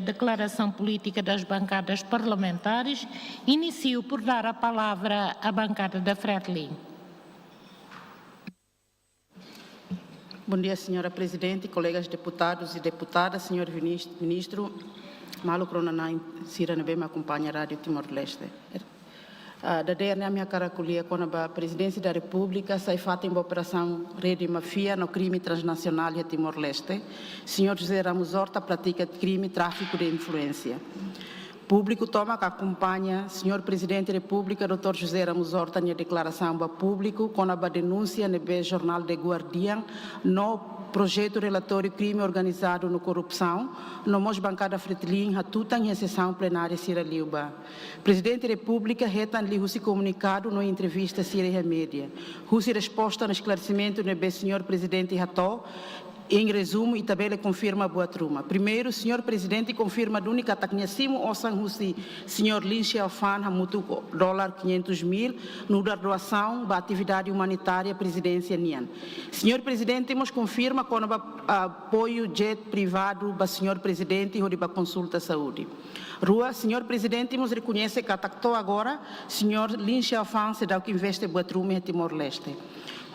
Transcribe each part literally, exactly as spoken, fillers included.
deklarasaun polítika das bankadas parlamentares, inicio por dar a palavra à bancada da Fretilin. Bom dia, Senhora Presidente, colegas deputados e deputadas, Senhor Minis-, Ministro, maluk rona-na'in sira ne'ebé mak akompaña Rádiu Timor-Leste. Ah, dadeer ne'e ami hakarak ko'alia kona-ba Prezidénsia da Repúblika sai fatin ba operasaun rede máfia no krime transnasionál iha Timor-Leste. Señór José Ramos Horta pratika krime tráfiku de influénsia. Públiku tomak akompaña Señór Prezidente Repúblika, doutór José Ramos Horta, nia deklarasaun ba públiku kona-ba denúnsia ne'ebé jornál The Guardian no projetu relatóriu krime organizadu no korrupsaun, no mós bankada Fretilin hatutan iha sesaun plenária sira liubá. Prezidente Repúblika hetan liuhusi komunikadu no entrevista sira iha média. Husi resposta no esklaresimentu ne'ebé Señór Prezidente hato'o, em resumo, ita bele konfirma buat ruma. Primeiru, Señór Prezidente konfirma duni katak nia simu osan husi Señór Lin Xiaofang hamutuk ho dólar quinhentos mil, nu'udar doasaun ba atividade umanitária Prezidénsia nian. Señór Prezidente mós konfirma kona-ba, ah, apoiu jet privadu ba Señór Prezidente hodi bá konsulta saúde. Rua, Señór Prezidente mós rekoñese katak to'o agora Señór Lin Xiaofang seidauk investe buat ruma iha Timor-Leste.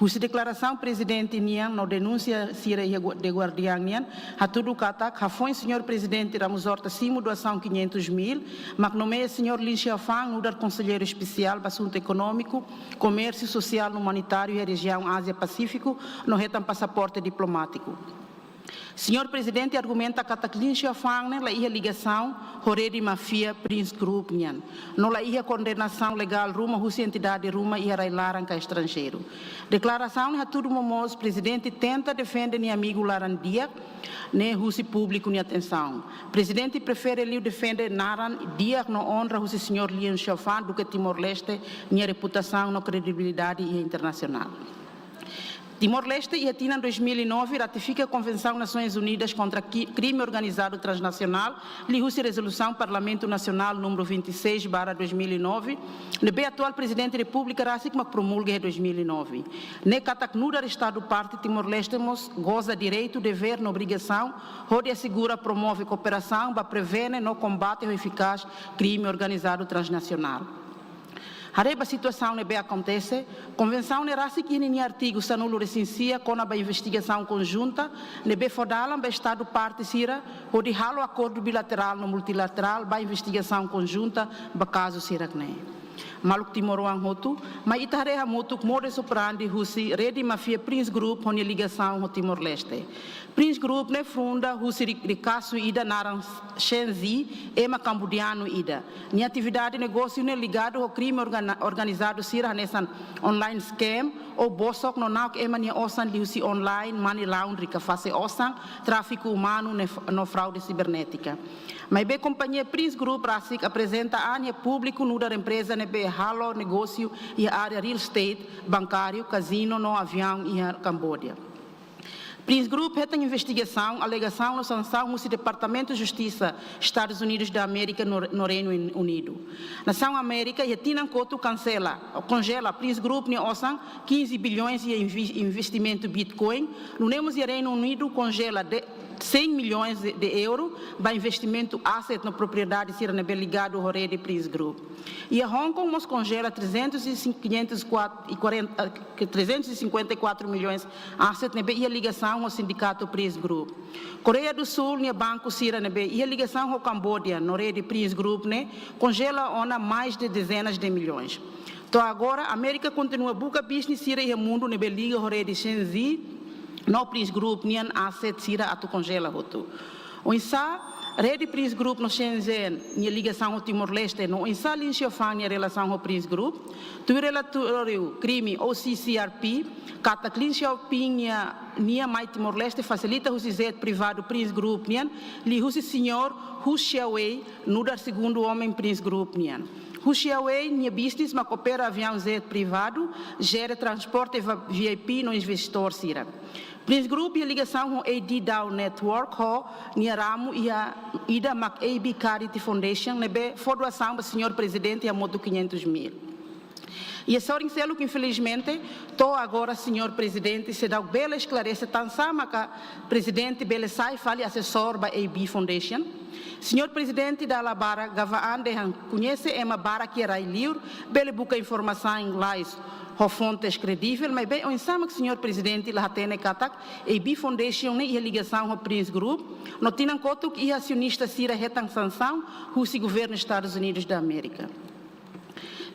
Husi deklarasaun Prezidente nian no denúnsia sira iha Gu-, The Guardian nian, hatudu katak hafoin Señór Prezidente Ramos Horta simu doasaun quinhentos mil, mak nomeia Señór Lin Xiaofang nu'udar konselleiru espesiál ba asuntu ekonómiku, komérsiu, sosiál no umanitáriu iha rejiaun Ázia Pasífiku, no hetan pasaporte diplomátiku. Señór Prezidente argumenta katak Lin Xiaofang ne'e la iha ligasaun ho rede máfia Prince Group nian, no la iha kondenasaun legál ruma husi entidade ruma iha rai-laran ka estranjeiru. Deklarasaun ne'e hatudu momoos Prezidente tenta defende nia amigu laran-di'ak ne'e husi públiku nia atensaun. Prezidente prefere liu defende naran di'ak no onra husi Señór Lin Xiaofang duké Timor-Leste nia reputasaun no kredibilidade iha internasionál. Timor-Leste iha tinan dois mil e nove ratifika Konvensaun Nasoins Unidas kontra Ki-, Krime Organizadu Transnasionál, liuhusi rezolusaun Parlamentu Nasionál númeru vinte e seis barra dois mil e nove, ne'ebé atuál Prezidente Repúblika rasik mak promulga iha dois mil e nove. Ne'e katak nu'udar Estadu parte, Timor-Leste mós goza direitu, devér no obrigasaun hodi asegura promove kooperasaun ba prevene no kombate ho efikás krime organizadu transnasionál. Haree ba situasaun ne'ebé akontese, konvensaun ne'e rasik iha ninia artigu sanulu-resin-sia kona-ba investigasaun konjunta, ne'ebé fó dalan ba Estadu parte sira hodi halo akordu bilaterál no multilaterál ba investigasaun konjunta ba kazu sira-ne'e. Maluk timoroan hotu, mai ita haree hamutuk modus operandi husi rede máfia Prince Group ho nia ligasaun ho Timor-Leste. Prince Group ne'e funda husi ri-, rikasu ida naran Shen Zi, ema Kambojianu ida. Nia atividade negósiu ne'e ligadu ho krime organa-, organizadu sira hanesan online scam ou bosok no na'ok ema nia osan liuhusi online, money laundry ka fase osan, tráfiku umanu ne'e f-, no fraude sibernétika. Maibé kompañia Prince Group rasik aprezenta an iha públiku nu'udar empreza ne'ebé halo negósiu iha área real estate, bankáriu, kazinu no aviaun iha Kamboja. Prince Group hetan investigasaun, alegasaun no sansaun husi Departamentu Justisa Estadus Unidus da Amérika no, no Reinu Un-, Unidu. Nasaun Amérika iha tinan kotuk kansela, konjela Prince Group nia osan quinze bilhões iha invi-, investimentu Bitcoin, nune'e mós iha Reinu Unidu konjela de cem milhões de, de euro ba investimentu asset no propriedade sira ne'ebé ligadu ho rede Prince Group. Iha Hong Kong mós konjela trezentos e cinquenta e quatro, e quarenta, eh, trezentos e cinquenta e quatro milhões asset ne'ebé iha ligasaun ho sindikatu Prince Group. Koreia do Sul nia banku sira ne'ebé iha ligasaun ho Kamboja no rede Prince Group ne'e konjela ona mais de dezenas de milhões. To'o agora, Amérika kontinua buka business sira iha mundu ne'ebé liga ho rede Shen Zi no Prince Group nian asset sira atu konjela hotu. Oinsá rede Prince Group no Shen Zi nia ligasaun ho Timor-Leste, no oinsá Lin Xiaofang nia relasaun ho Prince Group? Tuir relatóriu krime O C C R P, katak Lin Xiaofang nia, nia mai Timor-Leste fasilita husi jet privadu Prince Group nian, liuhusi señór Hu Xiaowei, nu'udar segundu omen Prince Group nian. Hu Xiaowei nia business mak opera aviaun jet privadu, jere transporte va-, V I P no investidór sira. Prince Group iha ligasaun ho A D Daw Network ho nia ramu iha ida mak A B Charity Foundation ne'ebé fó doasaun ba señór prezidente hamutuk quinhentos mil. Iha sorin seluk, infelizmente, to'o agora, Señór Prezidente seidauk bele esklarese tansá maka Prezidente bele sai fali asesór ba A B Foundation. Señór Prezidente dala barak gava an dehan koñese ema barak iha rai-liur, bele buka informasaun lalais ho fontes kredivel, maibé oinsá mak Señór Prezidente la hatene katak A B Foundation ne'e iha ligasaun ho Prince Group, no tinan kotuk iha asionista sira hetan sansaun husi governu Estadus Unidus da Amérika.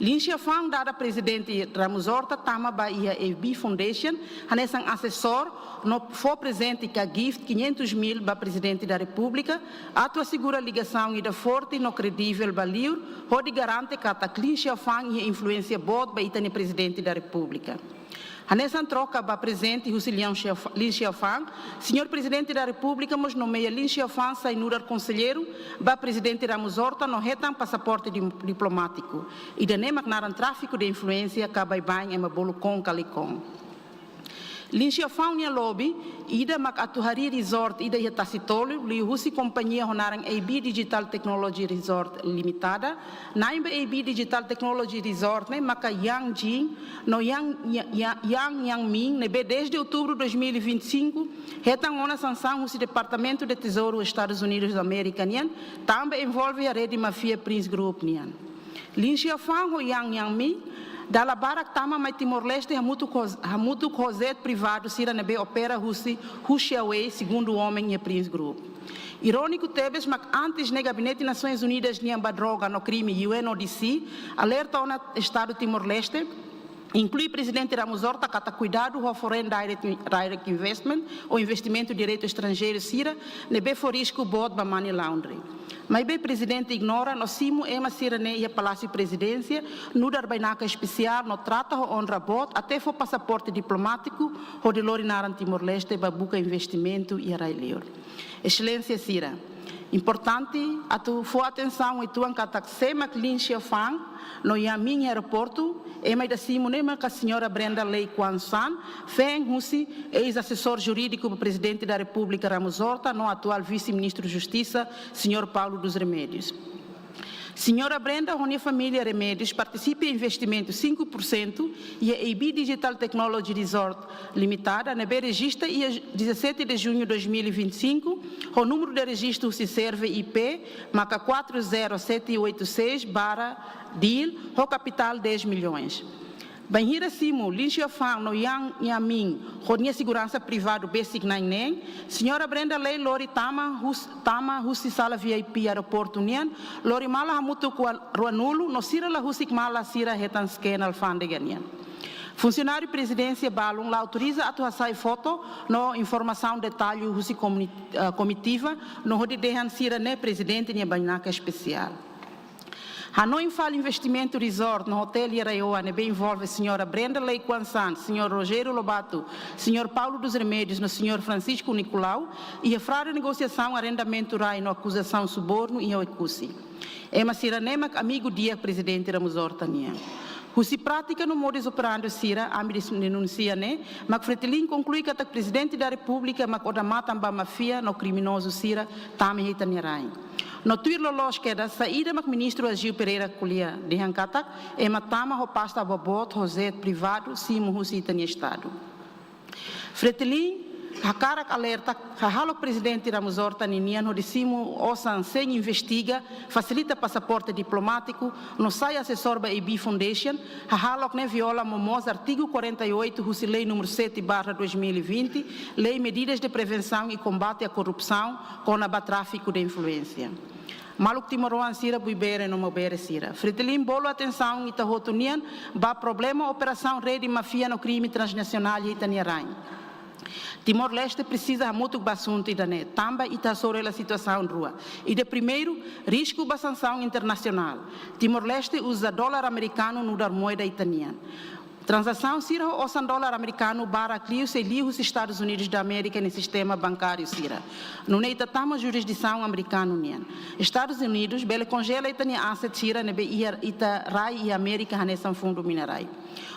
Lin Xiaofang dada Prezidente Ramos Horta tama ba iha A B Foundation hanesan asesór no fó prezente ka gift quinhentos mil ba Prezidente da Repúblika, atu asegura ligasaun ida forte no kredivel ba liur, hodi garante katak Lin Xiaofang iha influénsia boot ba ita-nia Prezidente da Repúblika. Hanesan troka ba prezente husi Lin Xiaof-, Lin Xiaofang, Señór Prezidente da Repúblika mós nomeia Lin Xiaofang sai nu'udar konselleiru ba Prezidente Ramos Horta no hetan pasaporte di-, diplomátiku. Ida-ne'e mak naran tráfiku de influénsia ka baibain ema bolu kon kali kon. Lin Xiaofang nia lobby ida mak atu harii resort ida iha Tasi Tolu, liuhusi kompañia ho naran A B Digital Technology Resort Limitada. Na'in ba A B Digital Technology Resort ne'e maka Yang Jin no Yang, Ya-, Ya-, Yang Yang Min, ne'ebé desde outubro dois mil e vinte e cinco hetan ona sansaun husi Departamentu de Tezouru Estadus Unidus da Amérika nian, tanba envolve iha rede máfia Prince Group nian. Lin Xiaofang ho Yang Yang Min dala barak tama mai Timor-Leste hamutuk ho, hamutuk ho jet privadu sira ne'ebé opera husi Hu Xiaowei, segundu omen iha Prince Group. Iróniku tebes mak antes ne'e Gabinete Nasoins Unidas nian ba Droga no Krime, U N O D C, alerta ona Estadu Timor-Leste, inklui Prezidente Ramos Horta, katak kuidadu ho foreign direct, direct investment ou investimentu diretu estranjeiru sira ne'ebé fó risku boot ba money laundering. Maibé Prezidente ignora no simu ema sira-ne'e iha Palásiu Prezidénsia nu'udar bainaka espesiál no trata ho onra boot, até fó pasaporte diplomátiku hodi lori naran Timor-Leste ba buka investimentu iha rai-liur. Exelénsia sira, importante atu fó atensaun uitoan katak sé mak Lin Xiaofang no Yang Min iha aeroportu, ema ida simu ne'e maka Señora Brenda Ley Kwan San, feen husi eis-asesór jurídiku ba Prezidente da Repúblika Ramos Horta no atuál Vise-Ministru Justisa, Señór Paulo dos Remédios. Señora Brenda ho nia família Remédios partisipa iha investimentu cinco por cento iha A B Digital Technology Resort Limitada, ne'ebé rejista iha dezassete de junho de dois mil e vinte e cinco, ho númeru de rejistu husi SERVE I P maka quatro zero sete oito seis barra deal, ho kapitál dez milhões. Bainhira simu Lin Xiaofang no Yang Yang Min ho nia seguransa privadu besik na'in neen, Señora Brenda Ley lori tama hus-, tama husi sala V I P aeroportu nian, lori mala hamutuk ho ruanulu, no sira la husik mala sira hetan scan alfándega nian. Funsionáriu Prezidénsia balun la autoriza atu hasai foto no informasaun detallu husi komuni-, ah, komitiva, no hodi dehan sira-ne'e Prezidente nia bainaka espesiál. Hanoin fali investimentu resort no hotel iha RAEOA ne'ebé envolve Señora Brenda Ley Kwan San, Señór Rogério Lobato, Señór Paulo dos Remédios no Señór Francisco Nicolau, iha fraude negosiasaun arrendamentu rai no akuzasaun subornu iha Oekusi. Ema sira-ne'e mak amigu di'ak Prezidente Ramos Horta nian. Husi prátika no modus operandi sira, ami des-, denunsia ne'e mak Fretilin konklui katak Prezidente da Repúblika mak odamatan ba máfia no kriminozu sira tama iha ita-nia rain. No tuir loloos kedas, saida mak Ministru Agio Pereira ko'alia, dehan katak ema tama ho pasta boboot ho jet privadu simu husi ita-nia Estadu. Fretilin hakarak alerta, hahalok Prezidente Ramos Horta ninian hodi simu osan sein investiga, fasilita pasaporte diplomátiku, no sai asesór ba A B Foundation, hahalok ne'e viola momoos artigu quarenta e oito husi Lei númeru sete barra dois mil e vinte, Lei Medidas de Prevenção e Combate à Corrupção, kona-ba tráfiku de influénsia. Maluk timoroan sira, buibere no maubere sira, Fretilin bolu atensaun ita hotu nian ba problema operasaun rede máfia no krime transnasionál iha ita-nia rain. Timor-Leste presiza hamutuk ba asuntu ida-ne'e, tanba ita hasoru hela situasaun rua. Ida primeiru, risku ba sansaun internasionál. Timor-Leste uza dolar amerikanu nu'udar moeda ita nian. Tranzasaun sira ho osan dolar amerikanu barak liu sei liu husi Estadus Unidus da Amérika nia sistema bankáriu sira. Nune'e ita tama jurisdisaun amerikanu nian. Estadus Unidus bele konjela ita-nia asset sira ne'ebé iha ita rai iha Amérika hanesan fundu minerai.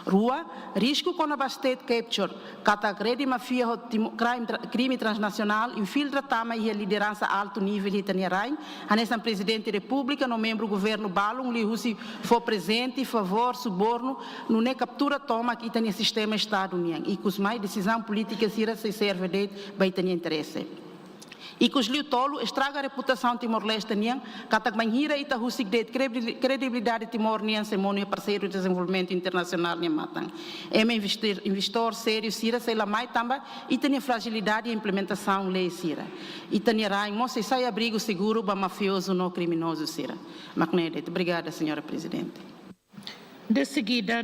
Rua, risku kona-ba state capture, katak rede máfia ho timo-, crime tra-, krime transnasionál infiltra tama iha lideransa altu nivel iha ita-nia rain, hanesan Prezidente Repúblika no membru governu balun liuhusi fó prezente, favór, subornu, nune'e kaptura tomak ita-nia sistema Estadu nian. Ikus mai, desizaun polítika sira sei serve de'it ba ita-nia interese. Ikus liu tolu, estraga reputasaun Timor-Leste nian, katak bainhira ita husik de'it kredi-, kredibilidade Timor nian sei monu iha parseiru dezenvolvimentu internasionál nia matan. Ema investir-, investór sériu sira sei la mai tanba ita-nia frajilidade iha implementasaun lei sira. Ita-nia rain mós sei sai abrigu seguru ba mafiozu no kriminozu sira. Mak ne'e de'it. Obrigada, Señora Prezidente. De seguida,